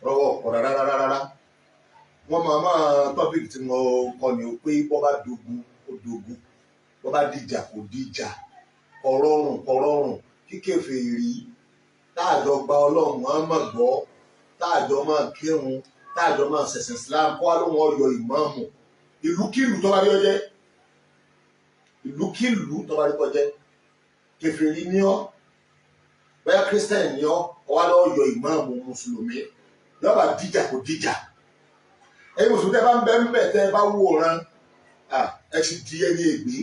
Rọwọ́ ọ̀pọ̀ rárá rárá rárá. Wọ́n máa máa topic tí mo kọ ni o pé bọ́ bá dogun, ó dogun, bọ́ bá dìjà, kò dìjà. Kọ̀rọ̀rùn kọ̀rọ̀rùn kíkèfèrí táàjọ gba Ọlọ́run wọn mọ̀ gbọ́, táàjọ máa kírun, táàjọ máa ṣẹ̀sìn Islam, kó wá lóun ọyọ ìmáàmù ìlúkìlú tó bá rí ọjẹ́, ìlúkìlú tó bá rí kọjẹ́. Kèfèrí ní ọ́, bóyá Christian ní ọ́, ọwá lọ́ọ́ yọ ìmáàmù mùsùlùmí, lọ́ba díjà, kò díjà. Ẹ̀yin mùsùlùmí tẹ́ bá ń bẹ́ ń bẹ̀, tẹ́ bá wòran, ẹ ti di ẹni ègbé.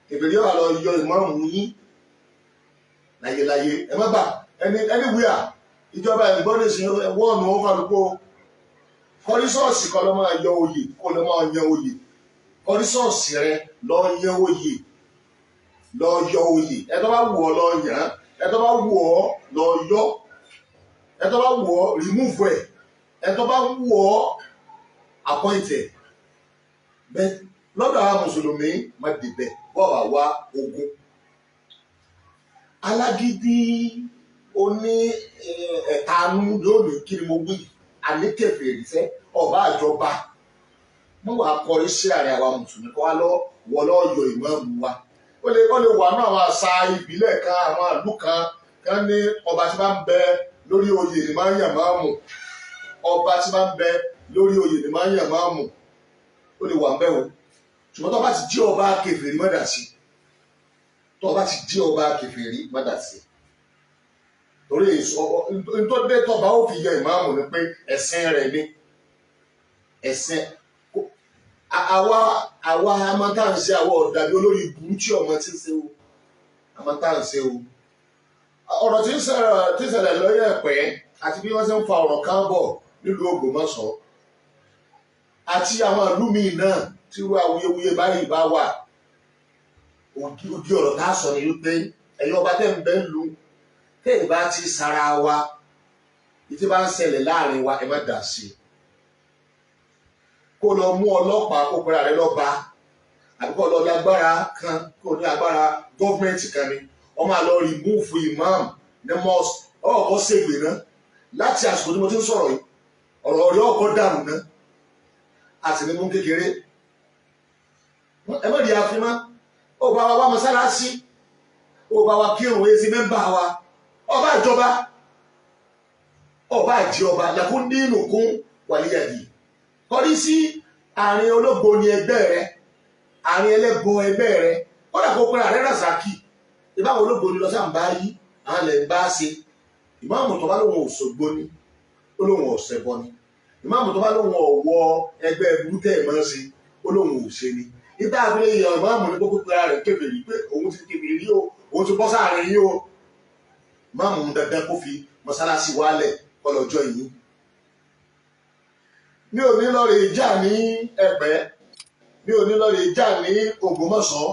Kèfèrí ọ̀hà lọ yọ ìmáàmù yín láyéláyé. Ẹ má bà ẹni anywhere. Ìjọba ẹ̀gbọ́n lè ṣe wọ́ọ̀nù ó kálukú. Kọrí ṣọ́ọ̀ṣì kọ́ lọ́ máa yọ oyè, kó lọ́ máa yan oyè. Kọrí ṣọ́ọ̀ṣì rẹ, lọ yan oyè, lọ yọ oyè. Ẹ tó bá wù ọ́, lọ yàn án. Ẹ tó bá wù ọ́, lọ yọ. Ẹ tó bá wù ọ́, remove ẹ. Ẹ tó bá wù ọ́, appoint ẹ. Bẹ́ẹ̀ lọ́dọ̀ àwọn mùsùlùmí, má débẹ̀ bọ́ wà wá ogun alágídí oní ẹ̀tanú lónìí. Kí ni mo wí? Àní kèfèrí sẹ́, ọba àjọba mo wà kọrí sí àárín àwa mùsùlùmí, kọ́ wa lọ wọ lọ́ yọ ìmáàmù wa. Ó lè wà ní àwọn àṣà ìbílẹ̀ kan, àwọn ìlú kan kan ní ọba tí bá ń bẹ lórí oyè ni máa ń yàn máàmù. Ọba tí bá ń bẹ lórí oyè ni máa ń yàn máàmù. Ó lè wà ń bẹ̀ o, ṣùgbọ́n tó bá ti jí ọba kèfèrí, má dà sí. Tó bá ti jí ọba kèfèrí, má dà sí, torí ntọ́dé tọba ó fi yọ ìmáàmù ni pé ẹ̀sìn rẹ̀ ni ẹ̀sìn. Àwa àmọ́ tá à ń ṣe, àwa ọ̀dàbí olórí burú tí ọmọ ti ń ṣe o. Àmọ́ tá à ń ṣe o, ọ̀rọ̀ tí ń ṣẹlẹ̀ lọ́yẹ̀ ẹ̀pẹ́ àti bí wọ́n ṣe ń fa ọ̀rọ̀ kan bọ̀ nílùú Ògbómọ̀ṣọ́ àti àwọn ìlú míì náà tí irú awuyewuye báyìí bá wà, ògì ọ̀rọ̀ tá a sọ ni wípé ẹ̀yin ọba tẹ́ ń bẹ ń lu, tẹ́ ì bá ti sara wa, ìtí bá ń ṣẹlẹ̀ láàrin wa, ẹ má dà sí i. Kó lọ mú ọlọ́pàá, kó pera rẹ lọ́ba, àbí kó lọ lágbára kan, kó ní agbára gọ́ọ̀mẹ̀ntì kan ni wọ́n máa lọ remove imam ní mosque, ọkọ̀ ṣègbè náà. Láti àsìkò tí mo ti ń sọ̀rọ̀ yìí, ọ̀rọ̀ rí ọkọ̀ dàrú náà àti ní mú kékeré. Ẹ má di àfimá. Ó bá wa wá mọ́sálásí, ó bá wa kírun, èsì member wa. Ọba ìjọba, ọba àjí ọba làkún nínú kún wàlíyàdì, kọrí sí àárín ológo ní ẹgbẹ́ rẹ, àárín ẹlẹ́bọ ẹgbẹ́ rẹ. Kódà kó pera rẹ Rasaki, ìbáwọn ológo ni lọ́sàn bá yí, àwọn lẹ̀ ń bá ṣe. Ìmáàmù tó bá lóun Òṣogbo ni, ó lóun ọ̀sẹ̀bọ ni. Ìmáàmù tó bá lóun ọ̀wọ́ ẹgbẹ́ burúkẹ́ ẹ̀ máa ń ṣe, ó lóun ò ṣe ni. Ìta àfihàn èèyàn, ìmáàmù ní kókó pera rẹ̀ kèfèrí pé òun ti kèfèrí o, òun ti bọ́ sáàrin yín o. Ìmáàmù dandan kó fi mọ́sálásí wálẹ̀ kọlọ́jọ́ yìí. Mi ò ní lọ rè jà ní Ẹ̀pẹ́, mi ò ní lọ rè jà ní Ògbómọ̀ṣọ́,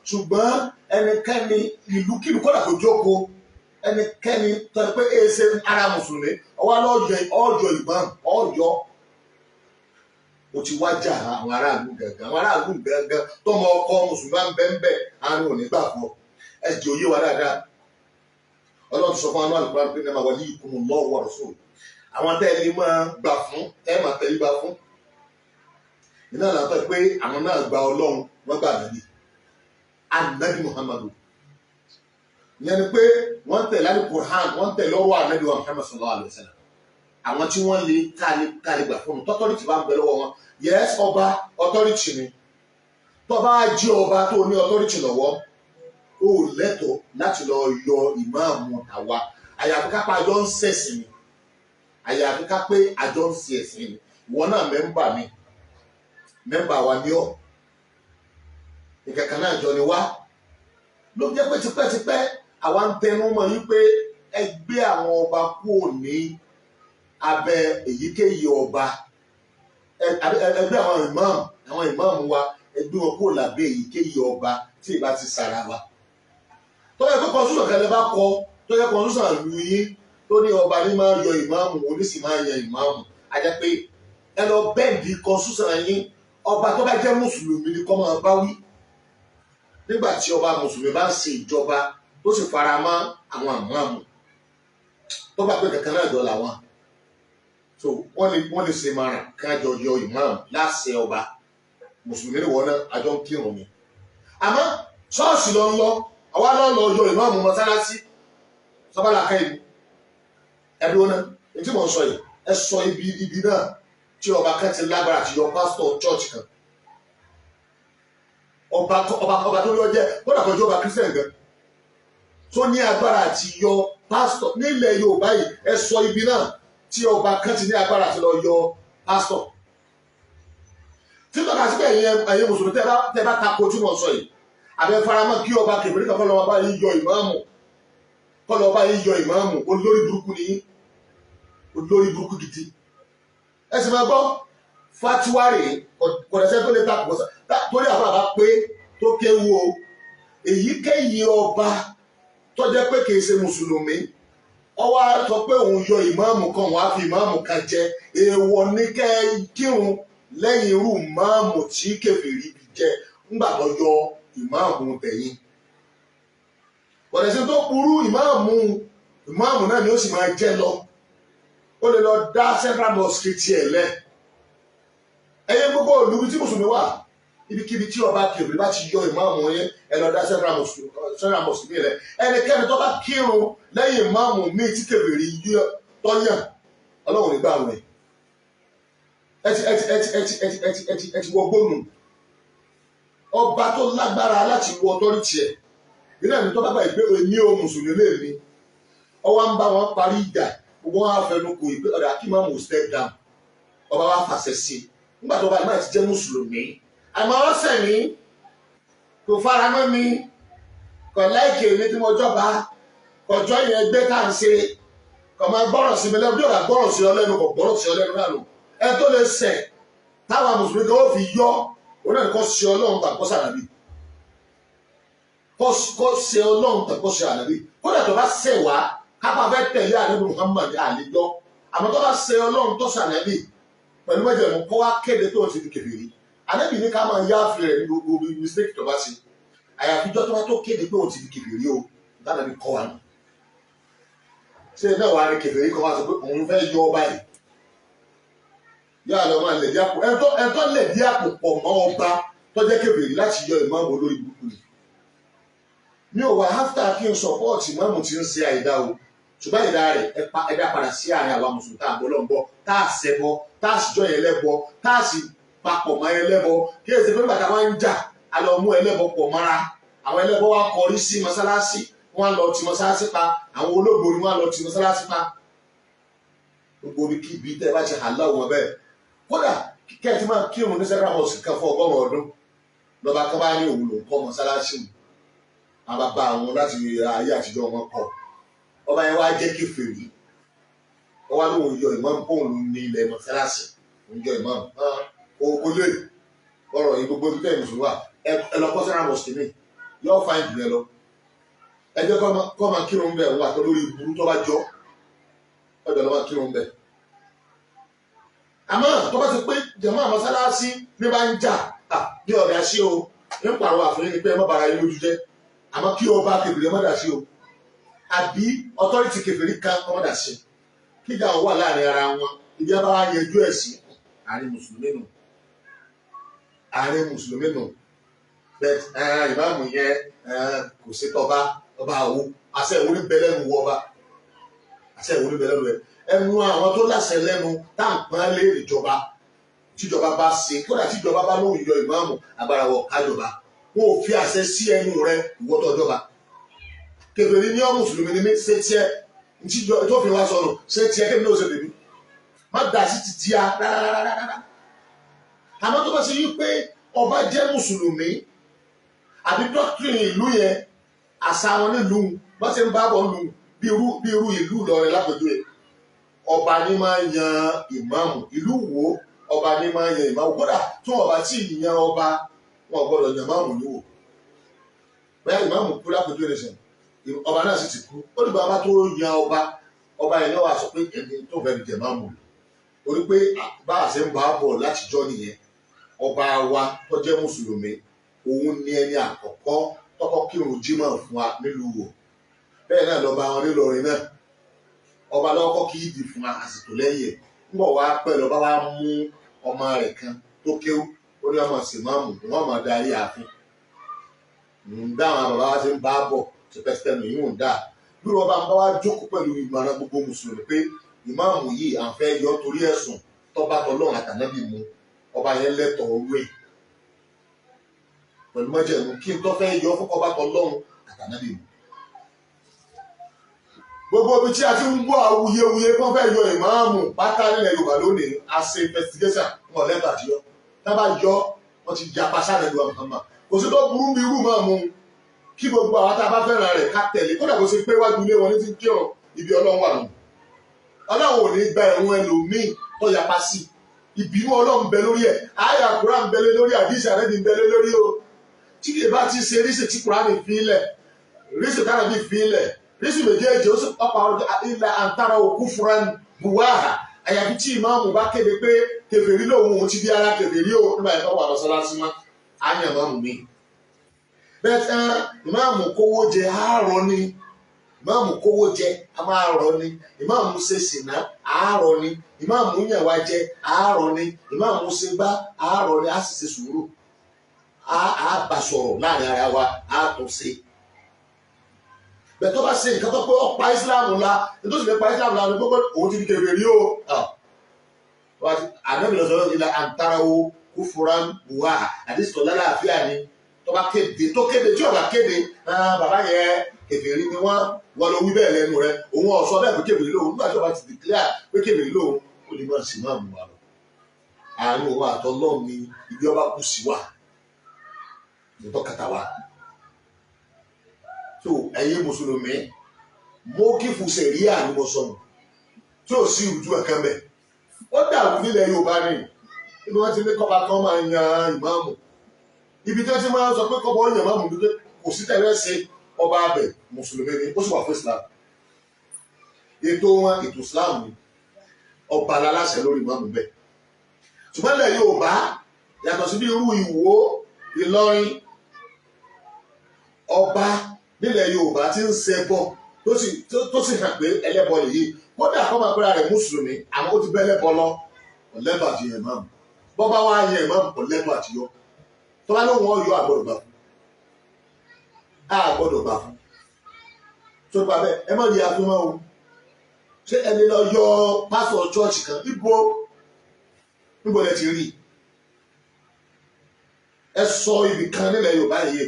ṣùgbọ́n ẹnikẹ́ni, ìlúkìlú, kódà kó jókòó, ẹnikẹ́ni tó ní pé èsè ara mùsùlùmí ọwọ́ lọ́jọ́ ọjọ́ ìbọn ọjọ́ o ti wá jà àwọn aráàlú gangan, àwọn aráàlú gangan tọmọ ọkọ mùsùlùmí bá ń bẹ́ ń bẹ́, àrùn ò ní gbà fún ọ. Ẹ jẹ́ òye wa dáadáa. Ọlọ́run ti sọ fún wa ní Al-Qur'an pé innama waliyukumullahu wa rasuluhu. Àwọn tẹ́ ẹ lè máa gbà fún, tẹ́ ẹ máa tẹríba fún iná làtọ́ pé àwọn náà gba Ọlọ́run, wọ́n gbà nàbí Anabi Muhammadu. Ìyẹn ni pé wọ́n tẹ̀lé Al-Qur'an, wọ́n tẹ̀lé ọwọ́ Anabi wa Muhammad sallallahu alayhi wa sallam. Àwọn tí wọ́n lè káàlì gbà fún un, tọ́tọ́rìtì bá ń bẹ lọ́wọ́ wọn. Yes, ọba authority ni. Tó bá jí ọba tó ní authority lọ́wọ́, ó lẹ́tọ̀ọ́ láti lọ yọ ìmáàmù àwa, àyàfi ká pa àjọ ń ṣẹ̀sìn ni, àyàfi ká pé àjọ ń ṣe ẹ̀sìn ni. Ìwọ náà member mi, member wa ní ọ́, ìkẹ̀kẹ́ náà jọ ni wá. Ló jẹ́ pé tipẹ́tipẹ́ àwa ń tẹnu mọ́ yí pé ẹ gbé àwọn ọba kúrò ní abẹ́ èyíkéyìí ọba, ẹ gbé àwọn ìmáàmù, àwọn ìmáàmù wa, ẹ gbé wọn kúrò lábẹ́ èyíkéyìí ọba tí ìbá ti sara wa. Tó yẹ kó constitution kan lè bá kọ, tó yẹ constitution lu yín tó ní ọba ní máa yọ ìmáàmù, oníṣì máa yan ìmáàmù, a jẹ́ pé ẹ lọ bend constitution yín. Ọba tó bá jẹ́ mùsùlùmí ni kó máa bá wí nígbà tí ọba mùsùlùmí bá ń ṣe ìjọba, tó sì fara mọ́ àwọn àmọ́àmù tó bá pé kankan náà jọ làwọn. So wọ́n lè ṣe márùn kájọ yọ ìmáàmù láṣẹ ọba. Mùsùlùmí ni wọ́n náà, àjọ ń kírun ni. Àmọ́ ṣọ́ọ̀ṣì lọ ń lọ, àwa náà lọ yọ ìmáàmù mọ́sálásí sọ́bàlà kẹ́yìn ẹbí wọn náà. Èyí tí mò ń sọ yìí, ẹ sọ ibi náà tí ọba kan ti lágbára àti yọ pásítọ̀ church kan. Ọba tó yọ jẹ kódà kọjú ọba Christian gan tó ní agbára àti yọ pásítọ̀ nílẹ̀ Yorùbá yìí, ẹ sọ ibi náà tí ọba kan ti ní agbára àti lọ yọ pásítọ̀. Tí tọ́ka sí pé ẹ̀yin mùsùlùmí, tẹ́ bá tako tí wọ́n sọ yìí, àbẹ faramọ́ kí ọba kèfèrí kan kọ́ lọ́wọ́ bá yín yọ ìmáàmù, kọ́ lọ́wọ́ bá yín yọ ìmáàmù, olórí burúkú ni yín, olórí burúkú gidi. Ẹ sì máa gbọ́ fatiwa rèé, kọ̀dẹ̀sẹ̀ tó lè ta kò torí àwọn àbá pé tó kéwu o. Èyíkéyìí ọba tó jẹ́ pé kìí ṣe mùsùlùmí, ó wá sọ pé òun yọ ìmáàmù kan, òun á fi ìmáàmù kan jẹ, èèwọ̀ ní kẹ́ kírun lẹ́yìn irú ìmáàmù tí kèfèrí jẹ ńgbà tó yọ ìmáàmù tẹ̀yìn. Kọ̀dẹ̀sẹ̀ tó burú, ìmáàmù náà ni ó sì máa jẹ́ lọ. Ó lè lọ dá central mosque tiẹ̀ lẹ̀. Ẹ̀yin gbogbo ìlú tí mùsùlùmí wà, ibikíbi tí ọba kèfèrí bá ti yọ ìmáàmù yẹn, ẹ lọ dá central mosque mi rẹ. Ẹnikẹ́ni tó bá kírun lẹ́yìn ìmáàmù míì tí kèfèrí yọ tọ́yàn, Ọlọ́run nígbà wọn. Ẹ ti wọ gbónú. Ọba tó lágbára láti wọ authority ẹ̀ ilé ẹ̀mí tó bá gbà pé èmi ò mùsùlùmí lè mi, ọwọ́ ń bá wọn parí ìjà, gbogbo wọn á fẹnu kò ìpè ọ̀dà kí máàmù step down, ọba wa fàṣẹ sí i. Nígbà tó bá ìmáà ti jẹ́ mùsùlùmí, àmọ́ ọ̀sẹ̀ mi kò fara mọ́ mi, kò like èmi tí mo jọba, kọjọ́ yẹn ẹgbẹ́ tá à ń ṣe, kò máa gbọ́rọ̀ sí mi lẹ́nu. Bí ọ̀gá gbọ́rọ̀ sí ọ lẹ́nu, kò gbọ́rọ̀ sí ọ lẹ́nu náà lò. Ẹ tó lè ṣẹ̀ táwọn mùsùlùmí kan ó fi yọ òun náà, kó ṣe Ọlọ́run tàbí kó sànàbí, kó ṣe Ọlọ́run tàbí kó ṣe ànàbí. Kódà tó bá ṣẹ̀ wá kápá fẹ́ tẹ̀lé ànábì Muhammad àlejò, àmọ́ tó bá ṣe Ọlọ́run tó sànàbí pẹ̀lú mẹ́jẹ̀mú kó wá kéde tó ti di kèfèrí, ànábì ní ká máa yáàfi rẹ̀ ní gbogbo mistake tó bá ṣe, àyàfi jọ́ tó bá tó kéde pé òun ti di kèfèrí o. Tánàbí kọ́ wa nù. Ṣé náà wàá ní kèfèrí kan wá sọ pé òun fẹ́ yọ ọba yìí, yóò lọ máa lẹ̀dí àpò ẹ̀ńtọ́ lẹ̀dí àpò pọ̀ mọ́ ọba tó jẹ́ kèfèrí láti yọ ìmáàmù, olórí burúkú ni. Mi ò wá after kí n support ìmáàmù tí ń ṣe àìdá o, ṣùgbọ́n ìdá rẹ̀ ẹ̀dá padà sí àárín àwa mùsùlùmí tá à ń bọ́ lọ́nbọ́, tá à ṣẹbọ, tá à sì jọ ẹlẹ́bọ, tá à sì papọ̀ mọ́ ẹlẹ́bọ. Kí èsì pé bàtà wọn ń jà, a lọ mú ẹlẹ́bọ pọ̀ mọ́ra. Àwọn ẹlẹ́bọ wa kọrí sí mọ́sálásí, wọ́n lọ ti mọ́sálásí pa. Àwọn olóògbé ni wọ́n lọ ti mọ́sálásí pa. Gbogbo ibi kí ibi tẹ́ ẹ bá ti hàlá wọn bẹ́ẹ̀, kódà kẹ́ ẹ ti máa kírun ní central mosque kan fún 100 ọdún, lọ́ba kan bá ní òun lòún kọ́ mọ́sálásí mu, àwọn bàbá àwọn láti ayé àtijọ́ wọn kọ́, ọba yẹn wá jẹ́ kèfèrí, ọba lóun yọ ìmáàmù kóun ló ní ilẹ̀ mọ́sálásí, òun yọ ìmáàmù kò lè ọ̀rọ̀ yìí. Gbogbo ibi tẹ́ ẹ̀ mùsùlùmí wà, ẹ lọ kọ́ central mosque mi, yóò fa ìdùnnú ẹ lọ. Ẹ jẹ́ kọ́ máa kírun bẹ́ẹ̀, wọn àtọ́ lórí burú tó bá jọ ọjọ́ lọ́ máa kírun bẹ́ẹ̀. Àmọ́ tó bá ti pé jàmáà mọ́sálásí ní bá ń jà bí ọ̀dà sí o, ń pàrọ̀ àfihàn ni pé ẹ má bara yín lójú jẹ́. Àmọ́ kí ọba kèfèrí ẹ má dà sí o, àbí authority kèfèrí kan kọ́ má dà sí, kíjà wọn wà láàrin ara wọn. Ìdí abá wa yanjú ẹ̀ sí àárín mùsùlùmí nù, àárín mùsùlùmí nù. Bẹ́ẹ̀ ìmáàmù yẹn kò sí tọba ọba àwo àṣẹ ìwúrí bẹ lẹ́nu wọ ọba, àṣẹ ìwúrí bẹ lẹ́nu rẹ̀, ẹnu àwọn tó láṣẹ lẹ́nu tá à ń pọ́n lé ìjọba. Tíjọba bá ṣe, kódà tíjọba bá lóhùn yọ ìmáàmù, agbára wọ kájọba, wọn ò fi àṣẹ sí ẹnu rẹ. Ìwọ tọjọba kèfèrí ní ọ, mùsùlùmí ní mí, ṣé tiẹ̀ ntíjọ tó fi wá sọnù, ṣé tiẹ̀ kébí ní oṣù tèmi má dà sí ti tíya rárárárárá. Àmọ́ tó bá ṣe yí pé ọba jẹ́ mùsùlùmí, àbí doctrine ìlú yẹn, àṣà wọn nílùú wọ́n ṣe ń bá bọ̀ lù, bí irú ìlú Ìlọrin lápèjúwe, ọba ní máa ń yan ìmáàmù. Ìlú wo ọba ní máa ń yan ìmáàmù? Kódà tí wọn bá tí ì yan ọba, wọn gbọ́dọ̀ yan ìmáàmù níwò. Bóyá ìmáàmù kú lápèjúwe nìṣẹ́, ọba náà sì ti kú, ó dìgbà bá tó yan ọba, ọba yẹn náà wà sọ pé ẹni tó fẹ́ fi jẹ ìmáàmù lò. Torí pé bá a ṣe ń bá a bọ̀ látijọ́ nìyẹn. Ọba wa tó jẹ́ mùsùlùmí, òun ní ẹni àkọ́kọ́ tọ́kọ́ kírun jímọ̀ fún wa nílùú wò. Bẹ́ẹ̀ náà lọ́ba wọn nílọrin náà, ọba lọ́kọ́ kí ìdì fún wa àsìkò lẹ́yìn ẹ̀. Ń bọ̀ wá pẹ̀lú ọba wa mú ọmọ rẹ̀ kan tó kéwú, ó ní ọmọ sèmáàmù wọn máa darí ààfin. Ń dá àwọn bàbá wa ti ń bá bọ̀ tipẹ́tipẹ́ nù yín ò ń dà. Bí wọn bá ń bá wa jókòó pẹ̀lú ìmọ̀ràn gbogbo mùsùlùmí pé ìmáàmù yìí à ń fẹ́ yọ torí ẹ̀sùn tọ́ba tọlọ́run àtànábì mu, ọba yẹn lẹ́tọ̀ọ́ owó ẹ̀ pẹ̀lú mọ́jẹ̀mú kí n tó fẹ́ yọ fún ọba tọlọ́run àtànábì mu. Gbogbo ibi tí a ti ń gbọ́ awuyewuye kí wọ́n fẹ́ yọ ìmáàmù pátá nílẹ̀ Yorùbá lónìí, a ṣe investigation wọn lẹ́tọ̀ọ́ àti yọ. Tá bá yọ, wọ́n ti yapa sáré lu Muhammad. Kò sí tó burú bí irú máàmù kí gbogbo àwọn tá a bá fẹ́ràn rẹ̀ ká tẹ̀lé, kódà kó ṣe pé wájú ilé wọn ní ti ń kírun ibi Ọlọ́run wà nù. Ọlọ́run ò ní gba ẹ̀wọ̀n ẹlòmíì tó yapa sí. Ìbínú Ọlọ́run bẹ lórí ẹ̀, àyà Kùránì ń bẹ lórí, àdìsí Ànábì ń bẹ lórí o. Tí kì í bá ti ṣe rísì tí Kùránì fi lẹ̀, rísì tánàbí fi lẹ̀, rísì méjèèjì ó sì ọ̀pọ̀ àwọn ilẹ̀ àǹtara òkú fúnra buwáhà. Àyàfi tí ìmáàmù bá kéde pé kèfèrí lòun, òun ti di ara kèfèrí o, nígbà yẹn tó wà lọ́sọ́lásí mọ́, á yàn máàmù mi. Bẹ́ẹ̀ tán, ìmáàmù kówó jẹ àárọ̀ ni, ìmáàmù kówó jẹ a máa rọ ni, ìmáàmù ṣe sìnà àárọ̀ ni, ìmáàmù yàn wá jẹ àárọ̀ ni, ìmáàmù ṣe gbá àárọ̀ ni, a sì ṣe sùúrù, á bá sọ̀rọ̀ láàrin ara wa, á tún ṣe. Bẹ́ẹ̀ tó bá ṣe nǹkan tó pé ó pa Ìsìláàmù la, nítorí sì fẹ́ pa Ìsìláàmù la ni gbogbo òun ti di kèfèrí o. Ànábì lọ sọ̀rọ̀ ilà àǹtarawo kúfúrán buwá àdìsítọ̀ lálàáfíà ni. Tó bá kéde, tó kéde, tí ó bá kéde, bàbá yẹn kèfèrí ni wọ́n, wọ́n lọ wí bẹ́ẹ̀ lẹ́nu rẹ̀, òun ọ̀sọ́ bẹ́ẹ̀ pé kèfèrí lòun. Nígbà tí ó bá ti declare pé kèfèrí lòun, ó lè máa sì máa mú wa lọ. Àárín òun àtọlọ́run ni ibi ọba kù sí wa, ìtọ́ kàtà wa. So ẹ̀yin mùsùlùmí, mọ́kìfù sẹ̀ríà ni mo sọnù tí ò sí ìrújú ẹ̀kan bẹ̀. Ó dàrú nílẹ̀ Yorùbá ni ibi wọ́n ti ní kọ́ba kan máa yan ìmáàmù, ibi tí wọ́n ti máa ń sọ pé kọ́ba ó yan ìmáàmù ní pé kò sí tẹ̀lé ṣe ọba abẹ mùsùlùmí ni ó sì wà fún Islam. Ètò wọn ètò Islam ni, ọba aláṣẹ lórí ìmáàmù bẹ́ẹ̀. Ṣùgbọ́n ilẹ̀ Yorùbá yàtọ̀ sí bí irú Ìwó, Ìlọrin, ọba nílẹ̀ Yorùbá ti ń ṣẹbọ tó sì hàn pé ẹlẹ́bọ nìyí, kódà kọ́ máa pẹ́ra rẹ̀ mùsùlùmí, àmọ́ ó ti bẹ́ ẹlẹ́bọ lọ, ọ̀lẹ́bọ àti yẹn ìmáàmù. Bọ́bá wá yẹn ìmáàmù, ọ̀lẹ́bọ àti yọ. Tó bá lóun ọ̀yọ́ àgbọ̀dọ̀ gbà fún, àgbọ̀dọ̀ gbà fún. Tó bá bẹ́ẹ̀, ẹ má rí àfihàn o. Ṣé ẹni lọ yọ pásítọ̀ chọ́ọ̀chì kan? Ibo níbo lẹ ti rí? Ẹ sọ ibì kan nílẹ̀ Yorùbá yìí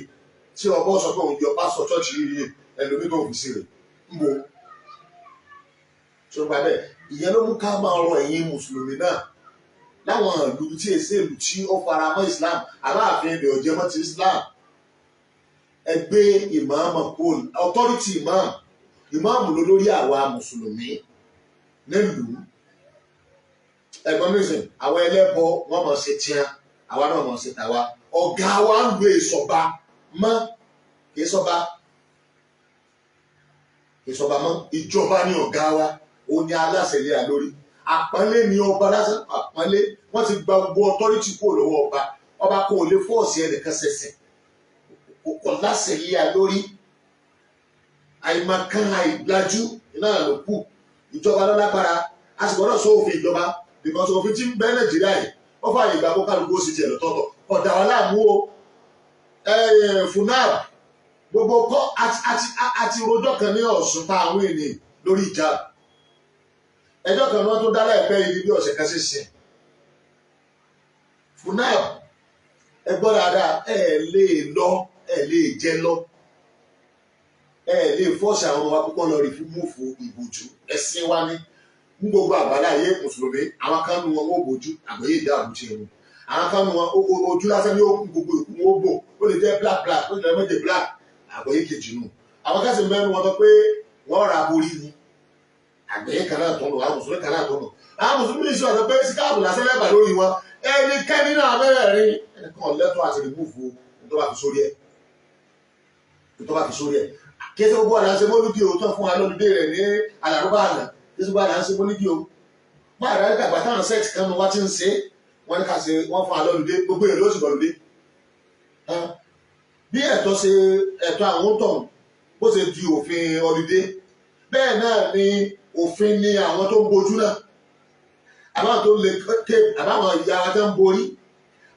tí ọbọ sọ pé òun yọ pásítọ̀ chọ́ọ̀chì yìí, ẹlòmíì tó fi sí rẹ̀ ń bo. Tó bá bẹ́ẹ̀, ìyẹn ló mú ká máa rọ ẹ̀yin mùsùlùmí náà láwọn ìlú tí èsì ìlú tí ó fara mọ́ Islam, aláàfin ibẹ̀ ọ̀jẹ̀ mọ́ ti Islam. Ẹ gbé ìmáàmù kó authority ìmáàmù, ìmáàmù ló lórí àwa mùsùlùmí nílùú. Ẹ̀gbọ́n mi sìn, àwọn ẹlẹ́bọ wọ́n mọ̀ ṣe tiẹ́, àwa náà mọ̀ ṣe tàwa. Ọ̀gá wa ń lo ìsọ̀ba mọ́, kì í sọba, kì í sọba mọ́, ìjọba ní ọ̀gá wa, ó ní aláṣẹ ilé à lórí. Àpọ́nlé ni ọba lásán, àpọ́nlé. Wọ́n ti gba gbogbo authority kúrò lọ́wọ́ ọba. Ọba kò lè fọ́ọ̀sì ẹnìkan ṣẹ̀ṣẹ̀, kò láṣẹ ilé à lórí. Àìmọ̀kan àìgbájú náà ló kù. Ìjọba ló lágbára, a sì gbọ́dọ̀ sọ òfin ìjọba, because òfin tí ń bẹ Nàìjíríà yìí ó fààyè ìgbà kó kálukú ó sì tiẹ̀ lọ́tọ̀ọ̀tọ̀, ọ̀dà wà láàmú o. FUNAB gbogbo kọ́ àti rojọ́ kan ní Ọ̀ṣun tá àwọn ènìyàn lórí ìjà ẹjọ́ kan náà tó dá láìpẹ́ yìí bí ọ̀sẹ̀ kan ṣe FUNAB ẹ gbọ́ dáadáa, ẹ lè lọ, ẹ lè jẹ lọ, ẹ lè fọ́ọ̀sì àwọn ọmọ wa púpọ̀ lọ rí fún múfù ìbòjú. Ẹ̀sìn wa ní ní gbogbo àgbáláyé mùsùlùmí, àwọn kan nu wọn ó bòjú àgbáyé ìdáàbò ti ẹnu, àwọn kan nu wọn ojú lásán ní ó kú, gbogbo ìkú wọn ó bò, ó lè jẹ́ black black, ó lè jẹ́ méje black, àgbáyé kejì nù. Àwọn kẹsì mẹ́nu wọn sọ pé wọ́n ra borí ni, àgbáyé kan náà tó nù, àwọn mùsùlùmí kan náà tó nù. Àwọn mùsùlùmí sì sọ pé síkáàbù lásán lẹ́bàá lórí wọn. Ẹnikẹ́ni náà mẹ́rẹ̀ẹ̀rin ẹnìkan lẹ́tọ̀ọ́ àti rìmúfù tó bá fi sórí ẹ̀, tó bá fi sórí ẹ̀. Kí ẹsẹ̀ gbogbo àlà ń ṣe mọ́lúdì o, tán fún wa lólùdé rẹ̀ ní àlàrúbá àná, kí ẹsẹ̀ gbogbo àlà ń ṣe mọ́lúdì o. Máa rẹ̀ dàgbà táwọn sẹ́ẹ̀tì kan nu wá ti ń ṣe, wọ́n ní ká ṣe wọ́n fún wa lólùdé, gbogbo èrè ló sì gbọ́lùdé. Bí ẹ̀tọ́ ṣe ẹ̀tọ́ àwọn tọ̀hún bó ṣe di òfin ọlùdé, bẹ́ẹ̀ náà ni òfin ni àwọn tó ń bojú náà. Àbáwọn tó ń lo cape, àbáwọn ìyá wa tó ń borí,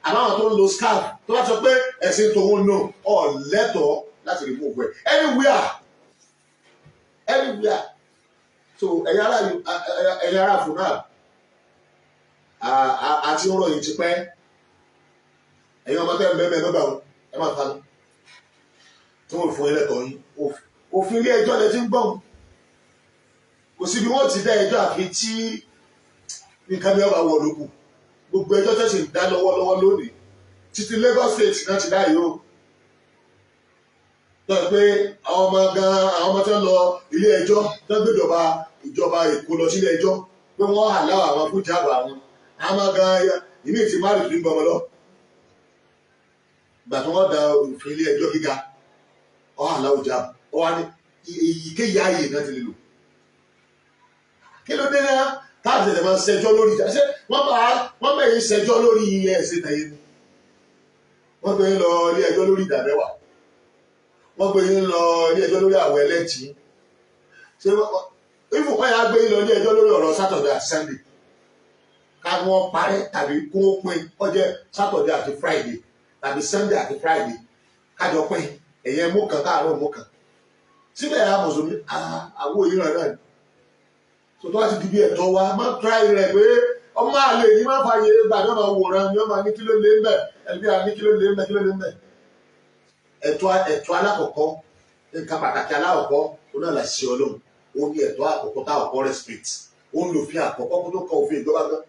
àbáwọn tó ń lo scarf, tó bá sọ pé ẹ̀sìn tòun nù, ọ̀ lẹ́tọ̀ọ́ láti remove ẹ̀ anywhere, anywhere. So ẹ̀yin ará FUNAB àti ọ̀rọ̀ yìí ti pẹ́. Ẹ̀yin ọmọ tẹ́ ń bẹ́ẹ̀ bẹ́ẹ̀ bá wọn, ẹ máa fa lọ tí wọ́n fún ẹlẹ́tọ̀ọ́ yín. Òfin ilé ẹjọ́ lẹ ti ń gbọ́n, kò síbi wọ́n ti dá ẹjọ́ àfi tí nǹkan bí ọba wọ̀ lókù. Gbogbo ẹjọ́ tẹ̀sí ń dá lọ́wọ́lọ́wọ́ lónìí, títí Lagos State náà ti dá yìí o, tó yẹ pé àwọn ọmọ gan, àwọn ọmọ tó ń lọ ilé ẹjọ́, tó ń gbé ìjọba Èkó lọ sílé ẹjọ́ pé wọ́n allow àwọn fún jáàbù, àwọn ọmọ gan ìmí ti má rìndín gbọmọ lọ. Ìgbà tí wọ́n da òfin ilé ẹjọ́ gíga ọ̀ allow jáàbù, ọ wá ní èyíkéyìí ààyè náà ti lè lò. Kí ló dé náà táàbù tẹ̀tẹ̀ máa ṣẹjọ́ lórí ìjà? Ṣé wọ́n máa wọ́n bẹ̀yìn ṣẹjọ́ lórí ilẹ̀ ẹ̀sìn tẹ̀yìn ni? Wọ́n gbé yín lọ ilé ẹjọ́ lórí ìdá mẹ́wàá, wọ́n gbé yín lọ ilé ẹjọ́ lórí àwọ̀ ẹlẹ́tì. Ṣé ìfúnpá yà gbé yín lọ ilé ẹjọ́ lórí ọ̀rọ̀ Saturday àti Sunday, ká wọ́n parẹ́ tàbí kó pín kọjá Saturday àti Friday tàbí Sunday àti Friday, kájọ pín, ẹ̀yẹ mú kan káàárọ̀ mú kan síbẹ̀? Yà mùsùlùmí àwọn òyìnbó náà ni tó tó wá ti di bí ẹ̀tọ́ wa, má try rẹ̀ pé ọmọ àlè ní má fààyè gbà ní ọmọ wòran ní ọmọ ní kí ló lé ń bẹ̀, ẹbí à ní kí ló lé ń bẹ̀, kí ló lé ń bẹ̀. Ẹ̀tọ́ alákọ̀ọ́kọ́, nǹkan pàtàkì alákọ̀ọ́kọ́, ó náà là ṣe Ọlọ́run. Ó ní ẹ̀tọ́ àkọ́kọ́ tá àkọ́kọ́ respect. Ó ń lòfin àkọ́kọ́ kó tó kan òfin ìjọba gan,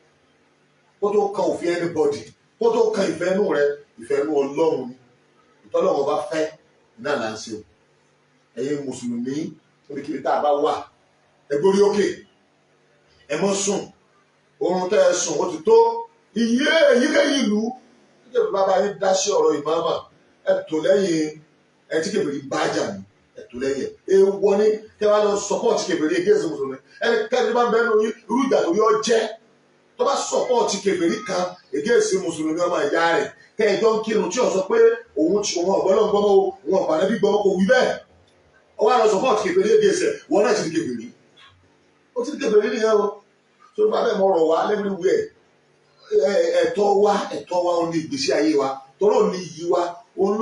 kó tó kan òfin anybody, kó tó kan ìfẹ́ inú rẹ. Ìfẹ́ inú Ọlọ́run ni ìtọ́lọ́run ọba fẹ́ náà là ń ṣe o. Ẹ̀yin mùsùlùmí oríkìlì tá a bá wà, ẹ gbórí òkè, ẹ mọ́ sùn. Oorun tẹ́ ẹ sùn ó ti tó. Iye èyíkéyìí ìlú nítorí bàbá yín dá sí ọ̀rọ̀ ìmáàmà, ẹ tò lẹ́yìn ẹ tí kèfèrí bá jà ní, ẹ tò lẹ́yìn ẹ. Èèwọ̀ ni kẹ́ wá lọ support kèfèrí against mùsùlùmí. Ẹni kẹ́ni bá ń bẹ́ẹ̀ nù irú ìjà tó yọ jẹ́, tó bá support kèfèrí kan against mùsùlùmí ọmọ ìyá rẹ̀, kẹ́ ẹjọ́ ń kírun, tí ò sọ pé òun ti òun ọ̀gbọ́n gbọ́mọ́, òun ọ̀gbà nẹ́bí gbọ́mọ́, kò wí bẹ́ẹ̀, ó wá lọ support kèfèrí against ẹ̀, wọ́n náà ti di kèfèrí. Ó ti di kèfèrí nìyẹn o. Tó bá bẹ́ẹ̀ mọ̀ ọ̀rọ̀ wa everywhere, ẹ̀tọ́ wa ó ní ìgbésí ayé wa, tọ́rọ̀ ní iyì wa, òun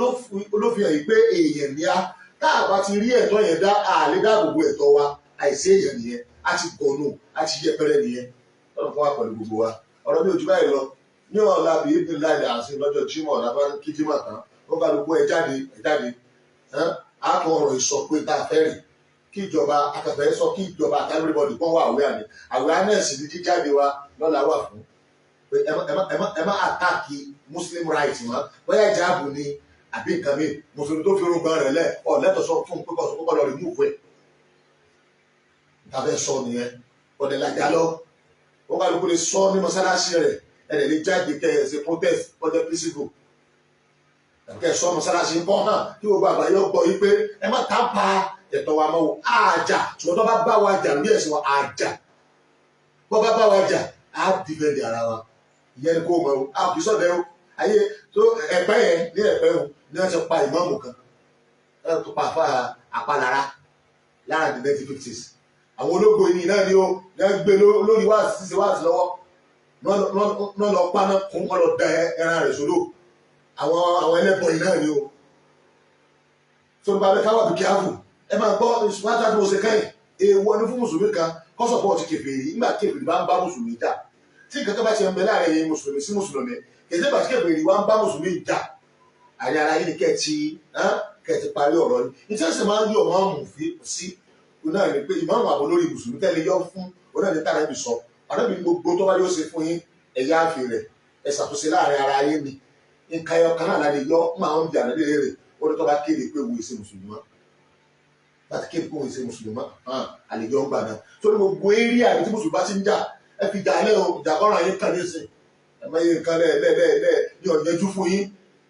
ló fi hàn yìí pé èèyàn ní á. Tá a bá ti rí ẹ̀tọ́ yẹn dá, àlè dáàbòbò ẹ̀tọ́ wa, àìsí èèyàn nìyẹn, a ti gọ̀nù, a ti yẹpẹrẹ nìyẹn. Lọ́nà fún wa pẹ̀lú gbogbo wa, ọ̀rọ̀ mi ò jù báyìí lọ ní ọ̀la bíi ibi láì àti lọ́jọ́ Jímọ̀ ọ̀la bá kí Jímọ̀ tán, ó kálukú ẹ jáde, ẹ jáde. Á tún ọ̀rọ̀ ìsọ pé tá a fẹ́ rìn kí ìjọba akẹ́fẹ́ sọ, kí ìjọba àti everybody kọ́ wà aware ni. Awareness ní jíjáde wa lọ́la wà fún pé ẹ má attack Muslim right mọ́, bóyá jáàbù ni àbí nǹkan mi. Mùsùlùmí tó fi orúngbọ̀n rẹ̀ lẹ̀ ọ̀ lẹ́tọ̀ sọ fún pé kọ́ sọ kọ́ lọ remove ẹ̀. Tàbẹ́ sọ nìyẹn, ọ̀dẹ̀ làjà lọ. Wọ́n kálukú lè sọ ní mọ́sálásí rẹ̀, ẹ̀dẹ̀ lè jáde kẹ́ ẹ̀ ṣe protest, kọjá peaceful, kẹ́ ẹ̀ sọ mọ́sálásí ń bọ́ hàn kí gbogbo àgbáyé gbọ́ yí pé ẹ má tàpá ẹ̀tọ́ wa mọ́ o. Àjà, ṣùgbọ́n tó bá bá wa jà lórí ẹ̀sìn wa, àjà bó bá bá wa jà, á defend ara wa. Ìyẹn ni kò mọ̀ o, a kì í sọ̀dẹ̀ o. Ayé tó ẹ̀pẹ́ yẹn ní ẹ̀pẹ́ o ní wọ́n ti pa ìmáàmù kan, wọ́n ti pa àfa àpalára lára the 1950s. Àwọn ológo yìí náà ni ó ní wọ́n gbé lórí wáàsí ṣíṣe wáàsí lọ́wọ́ náà lọ pa náà kún kọ́ lọ da ẹran rẹ̀ sódò. Àwọn ẹlẹ́bọn yìí náà ni o. Tó ń bá bẹ káwá bí kíáfù, ẹ máa gbọ́ ìṣúwájú àti mo ṣe kẹ́yìn. Èèwọ̀ ni fún mùsùlùmí kan kó support kèfèrí nígbà kèfèrí bá ń bá mùsùlùmí jà. Tí nǹkan kan bá ti ń bẹ láàrin ẹ̀yin mùsùlùmí sí mùsùlùmí, kèsì ìgbà tí kèfèrí wá ń bá mùsùlùmí jà, àní ara yín ni kẹ́ ẹ ti parí ọ̀rọ̀ yìí. Ní tí wọ́n sì máa ń yọ ìmáàmù fi sí náà ni pé ìmáàmù àbò lórí mùsùlùmí tẹ́lẹ̀ yọ fún onáà ní tààrà ibi sọ àdóbi gbogbo tó bá yóò ṣe fún yín, ẹ̀yà àfi rẹ̀ ẹ ṣàtúnṣe láàrin ara yín ni. Nǹkan ẹyọ kan náà la lè yọ máa ń bí àná lè rè ó ní tó bá kéde pé òun ìṣe mùsùlùmí mọ́, láti kéde pé òun ìṣe mùsùlùmí mọ́, àlejò ń gbà náà. Torí gbogbo eré àbí tí mùsùlùmí bá ti ń jà, ẹ fi jà lẹ́ o. Ìjà kọ́ra yín kàn nísìn, ẹ máa yé nǹkan lẹ́ lẹ́ lẹ́ lẹ́ ní ọ̀yẹ́jú fún yín.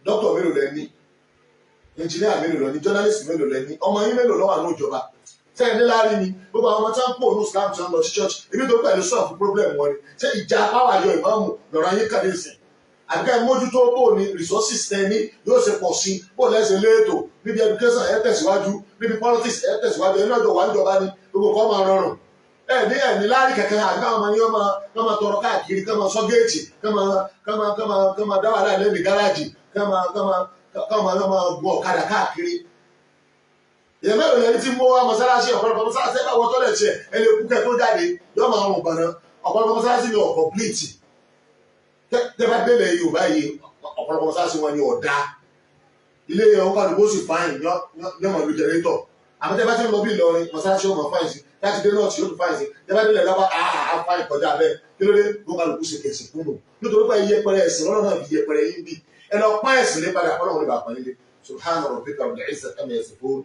Dókítà mélòó lẹ ní? Engineer mélòó lẹ ní? Journalist mélòó lẹ ní? Ọmọ yín mélòó ló wà ní ìjọba? Sẹ́yìn ní láàrin ni gbogbo àwọn ọmọ tí wọ́n ń pò ní Islam tí wọ́n lọ sí church ibi tó pẹ̀lú solve problem wọn ni. Ṣé ìjà power yọ ìmáàmù lọ́rọ̀ ayé kàn nísìn? Àbíká ẹ mójútó bó ní resources tẹ ní yóò ṣe pọ̀ sí, bó lẹ́sẹ̀ léètò níbi education, ẹ tẹ̀síwájú níbi politics, ẹ tẹ̀síwájú ẹ lọ́jọ́ wà níjọba ni gbogbo nǹkan máa rọrùn. Ẹ ní ẹ ní láàrin kankan, àbí káwọn ọmọ yín ọmọ tọrọ káàkiri, ká máa sọ géètì, ká máa dá wàhálà lẹ́nu gáràjì, ká máa gun ọ̀kadà káàkiri. Èèyàn mélòó lẹni tí mú wá mọ́sálásí? Ọ̀pọ̀lọpọ̀ mọ́sálásí, ẹ bá wọ toilet ẹ̀, ẹ lè kú kẹ́ tó jáde, yóò máa rùn bànà. Ọ̀pọ̀lọpọ̀ mọ́sálásí ni ò complete. Tẹ́ bá délẹ̀ Yorùbá yìí, ọ̀pọ̀lọpọ̀ mọ́sálásí wọn ni ọ̀dà ilé ọ̀hún, kálukú ó sì fine ní ọmọ ìlú generator. Àmọ́ tẹ́ bá ti ń lọ bí Ìlọrin, mọ́sálásí ọmọ fine sí. Láti dé north, yóò tún fine sí. Tẹ́ bá délẹ̀ lọ́ba, àá fine kọjá bẹ́ẹ̀. Kí ló dé? Wọn kálukú ṣe kẹ̀sì kúnnù nítorí pé yẹpẹrẹ ẹ̀sìn lọ́nà náà fi yẹpẹrẹ yín bì. Ẹ lọ pọ́n ẹ̀sìn lé padà, Ọlọ́run lè bá pọ́n nílé. Subhana rabbika rabbil izzati amma yasifun.